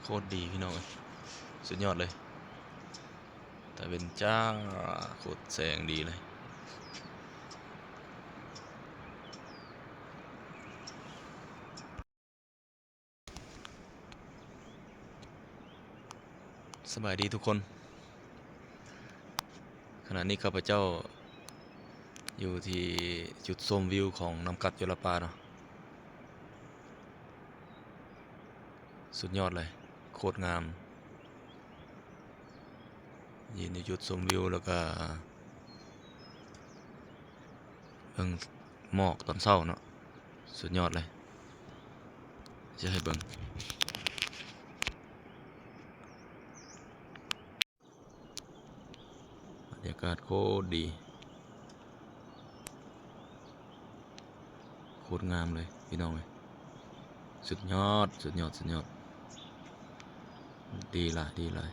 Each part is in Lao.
ໂຄດດີພີ່ນ້ອງເອີຍ ສຸດຍອດເລີຍ ຕາເວັນຈ້າ ໂຄດແສງດີເລີຍ. ສະບາຍດີທຸກຄົນ ຂະນະນີ້ຂ້າພະເຈົ້າຢູ່ທີ່ຈຸດຊົມວິວຂອງນ້ຳກັດຢໍລະປາເນາະ. ສຸດຍອດເລີຍ ໂຄດງາມ ຢືນຢູ່ຈຸດຊົມວິວ ແລ້ວກະເບິ່ງໝອກຕອນເຊົ້າເນາະ ສຸດຍອດເລີຍ ຈະໃຫ້ເບິ່ງ. ບັນຍາກາດໂຄດດີ ໂຄດງາມເລີຍພີ່ນ້ອງເອີຍ ສຸດຍອດ ສຸດຍອດ ສຸດຍອດ ດີຫຼາຍ ດີຫຼາຍ.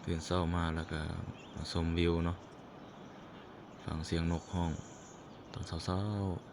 ຕື່ນເຊົ້າມາແລ້ວກະມາຊົມວິວເນາະ ຟັງສຽງນົກຮ້ອງຕອນເຊົ້າໆ.